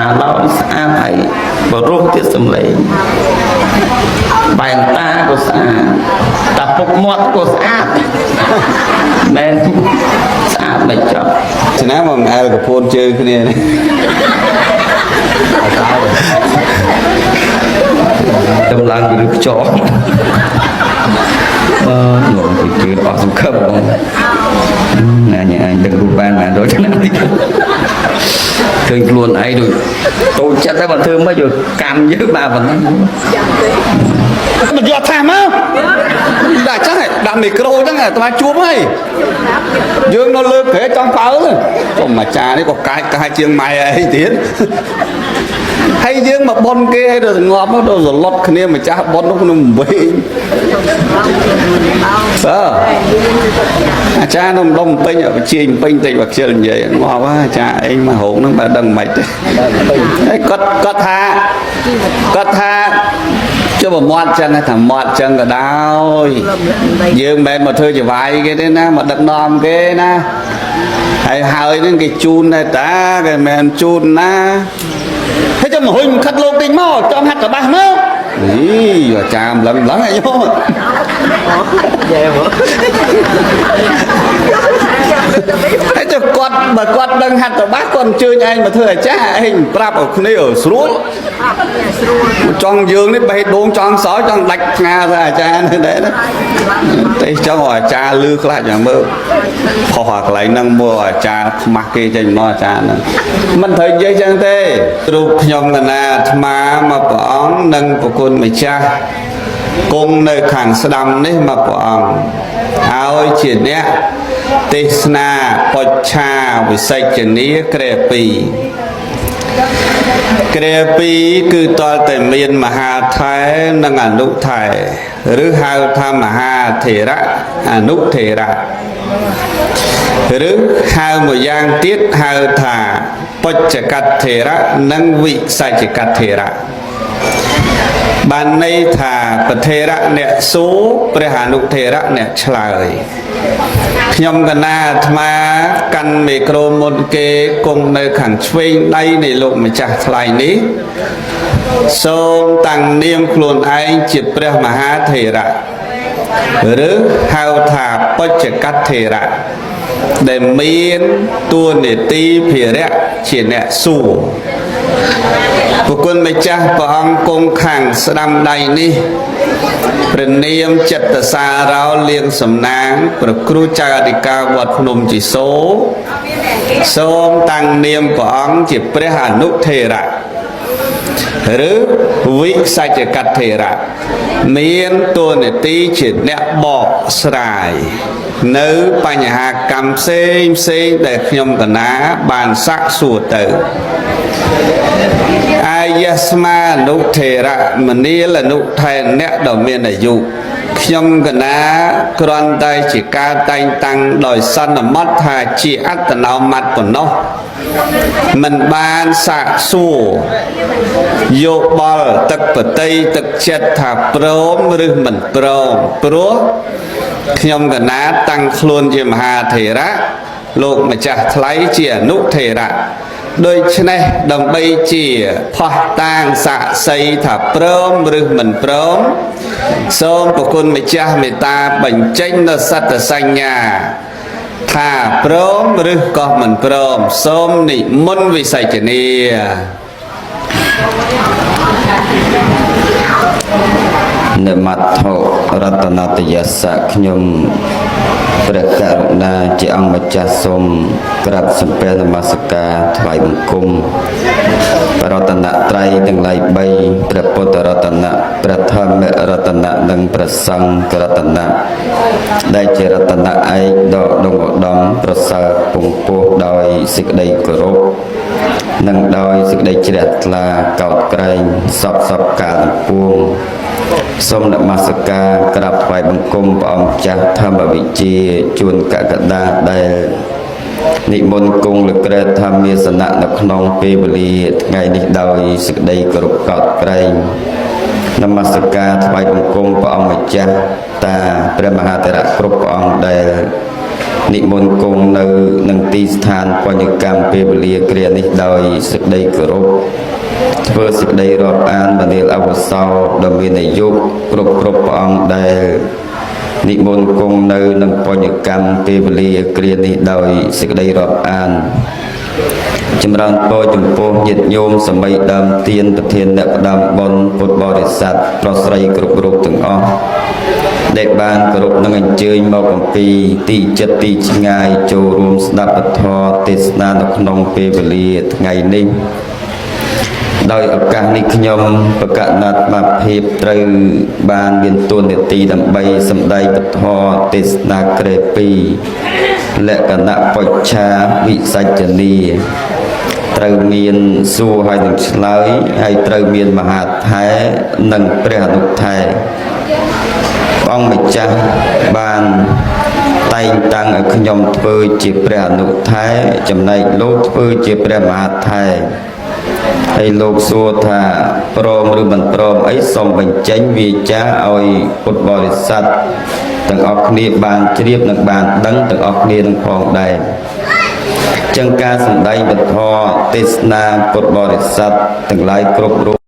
បាឡោស្អាតហើយបរោះទៀតសំឡេងបែនតាក៏ស្អាតតាពុកមាត់ក៏ស្អាតមែនស្អាតមិនចប់ ឆ្នាំមកអែលកពូនជើងគ្នានេះ តម្លើងពីឬខ្យងបើងងពីជឿអស់សង្ឃឹមបងណាញអញដឹងរូបបានបានដូចណាតិចឃើញខ្លួនឯងដូចតូចចិត្តតែបើធ្វើមិនយកកម្មយើងបាទប៉ុណ្ណឹង មិនយកថាមកដាក់ចឹងដាក់មីក្រូចឹងអាត្មាជួបហើយយើងនៅលើក្រែចង់ប៉ើចុំអាចារ្យនេះក៏កាចកាចជាងម៉ែអីទៀតហើយយើងមកប៉ុនគេឲ្យទៅងាប់ទៅសឡុតគ្នាម្ចាស់ប៉ុននោះក្នុងវិញអើអាចារ្យនៅម្ដុំពេញវិជាពេញតិចបើខ្ជិលនិយាយងាប់អាចារ្យអីមករោងហ្នឹងបើដឹងមិនទេហើយគាត់គាត់ថាគាត់ថាចុះបើមាត់ចឹងថាមាត់ចឹងក៏ដោយយើងមិនមែនមកធ្វើចវាយគេទេណាមកដឹកនាំគេណាហើយហើយហ្នឹងគេជូនដែរតាគេមិនមែនជូនណាហើយចាំមកហ៊ុញខិតលោកតិចមកចង់ហាត់កបាសមកអីអាចារ្យម្លឹងម្លឹងអីយោហើយចុះគាត់បើគាត់ដឹងហាត់តបាសគាត់អញ្ជើញឯងមកធ្វើអាចារ្យឯងប្រាប់ឲ្យគ្នាឲ្យស្រួលចង់យើងនេះបេះដូងចង់សោចង់ដាច់ផ្ងាទៅអាចារ្យនេះដែរណាទេចង់ឲ្យអាចារ្យលឺខ្លះចាំមើលផុសអាកន្លែងហ្នឹងមើលអាចារ្យខ្មាស់គេចេញមកអាចារ្យហ្នឹងមិនត្រូវនិយាយចឹងទេរូបខ្ញុំកណាអាត្មាមកព្រះអង្គនិងប្រគុណម្ចាស់គង់នៅខាងស្ដាំនេះមកព្រះអង្គឲ្យជាអ្នកទេសនាបច្ឆាវិសេចនីក្រែ2ក្រែ2គឺតលតែមានមហាថែនិងអនុថែឬហៅថាមហាថេរៈអនុថេរៈឬហៅមួយយ៉ាងទៀតហៅថាបច្ចកថេរៈនិងវិសច្ចកថេរៈបានន័យថាប្រធេរៈអ្នកសួរព្រះអនុថេរៈអ្នកឆ្លើយខ្ញុំកណាអាត្មាកាន់មីក្រូមុនគេគង់នៅខាងឆ្វេងដៃនៃលោកម្ចាស់ថ្លៃនេះសូមតាំងនាមខ្លួនឯងជាព្រះមហាថេរៈឬហៅថាបច្ចកថេរៈដែលមានតួនាទីភារៈជាអ្នកសួរប្រគុណម្ចាស់ព្រះអង្គគង់ខាងស្ដាំដៃនេះព្រះនាមចិត្តសារោលៀងសំណាងព្រះគ្រូចៅអធិការវត្តភ្នំជីសូសូមតាំងនាមព្រះអង្គជាព្រះអនុថេរៈឬវិសច្ចកថេរៈមានតួនាទីជាអ្នកបកស្រាយនៅបញ្ហាកម្មផ្សេងផ្សេងដែលខ្ញុំកណាបានសាកសួរទៅអាយស្មានុថេរៈមនាលអនុថែអ្នកដ៏មានអាយុខ្ញុំកណាគ្រាន់តែជាការតែងតាំងដោយសន្មត់ថាជាអត្តនោម័តប៉ុណ្ណោះមិនបានសាកសួរយោបល់ទឹកបតីទឹកចិត្តថាព្រមឬមិនព្រមព្រោះខ្ញុំកណាតាំងខ្លួនជាមហាថេរៈលោកម្ចាស់ថ្លៃជាអនុថេរៈដូច្នេះដើម្បីជាផោះតាងសាកសីថាព្រមឬមិនព្រមសូមប្រគុណម្ចាស់មេត្តាបញ្ចេញនូវសត្តសញ្ញាថាព្រមឬក៏មិនព្រមសូមនិមន្តវិសេចនី នមត្ថុរតនតយសៈខ្ញុំព្រះករុណាជាអង្គម្ចាស់សូមក្រាបសំពះនមស្ការថ្វាយបង្គំព្រះរតនត្រ័យទាំងឡាយ3ព្រះពុទ្ធរតនៈព្រះធម្មរតនៈនិងព្រះសង្ឃរតនៈដែលជារតនៈឯកដ៏ដងឧត្តមប្រសើរពងពោះដោយសេចក្តីគោរពនិងដោយសេចក្តីជ្រះថ្លាកោតក្រែងសពសពកាលទាំងពួងសូមនមស្ការក្រាបថ្វាយបង្គំព្រះអង្គចាស់ធម្មវិជ្ជាជួនកកដាដែលនិមន្តគង់លើក្រែធម្មាសនៈនៅក្នុងពេលវេលាថ្ងៃនេះដោយសេចក្តីគោរពកោតក្រែងនមស្ការថ្វាយបង្គំព្រះអង្គម្ចាស់តាព្រះមហាថេរៈគ្រប់ព្រះអង្គដែល និមន្តគង់នៅនឹងទីស្ថានបញ្ញកម្មពេលវេលាគ្រានេះដោយសេចក្តីគោរពធ្វើសេចក្តីរាប់អានមនាលអវសោដ៏មានអាយុគ្រប់គ្រប់ព្រះអង្គដែលនិមន្តគង់នៅនឹងបញ្ញកម្មពេលវេលាគ្រានេះដោយសេចក្តីរាប់អាន ចម្រើនពរចំពោះញាតិញោមសមីដើមទានប្រធានអ្នកផ្ដើមបុណ្យពុទ្ធបរិស័ទប្រុសស្រីគ្រប់រូបទាំងអស់ដែលបានគោរពនិងអញ្ជើញមកអំពីទីចិត្តទីឆ្ងាយចូលរួមស្ដាប់ពធទេសនានៅក្នុងពេលវេលាថ្ងៃនេះដោយឱកាសនេះខ្ញុំបកណាត់មកភាពត្រូវបានមានទួនាទីដើម្បីសម្ដែងពធទេសនាក្រេ2លក្ខណៈបច្ឆាវិសច្ចនីត្រូវមានសួរហើយនឹងឆ្លើយហើយត្រូវមានមហាថែនិងព្រះអនុថែព្រះអង្គម្ចាស់បានតែងតាំងឲ្យខ្ញុំធ្វើជាព្រះអនុថែចំណែកលោកធ្វើជាព្រះមហាថែហើយលោកសួរថាព្រមឬមិនព្រមអីសូមបញ្ចេញវាចាឲ្យពុទ្ធបរិស័ទទាំងអស់គ្នាបានជ្រាបនិងបានដឹងទាំងអស់គ្នានឹងផងដែរចឹងការសម្ដែងពធទេសនាពុទ្ធបរិស័ទទាំងឡាយគ្រប់រូប។